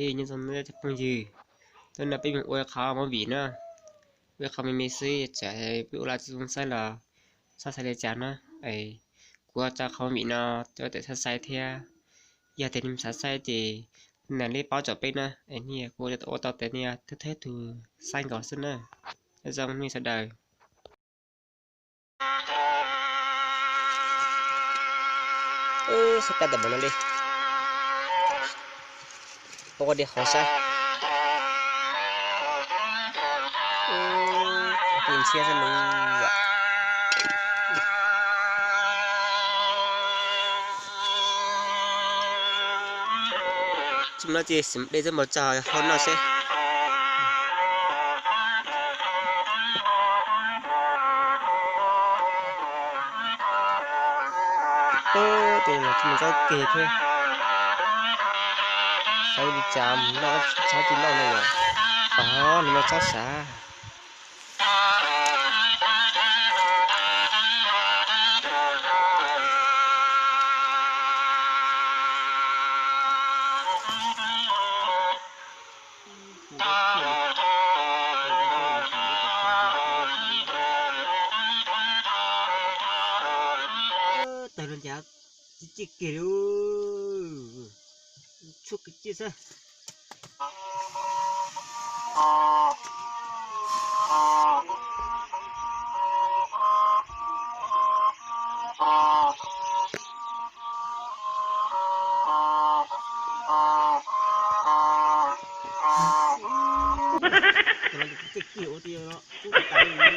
Nyob zoo cov phooj ywg, hnub no peb mus ua qhov movie na, ua qhov me me xwb, tsam peb ua los tsis zoo saib los txhob xav li cas na. Es kuv ua tso qhov movie no rau tej saib saib thiab. Yog tias nej xav saib ces nej li paub tso peb na, es nej kuv ua tau tias nej thawj thawj tus saib nkaus xwb na. Nyob zoo nej sawv daws. Sab tab tom npaum no li. Ua dej qhov sab. Tus ntshiab xab lus. Tsis no ces sim de txoj npau tsaug hauv no seb. Tej no tsis mus txob keg thiab. Xav li cas mus noj txhob tsis noj no yom. Os, nws no txhob sav. Tawg no cas tsis ciaj kiag li. Tshuav kwv ciaj xwb. Tej kiag ua tiag no kub tas li.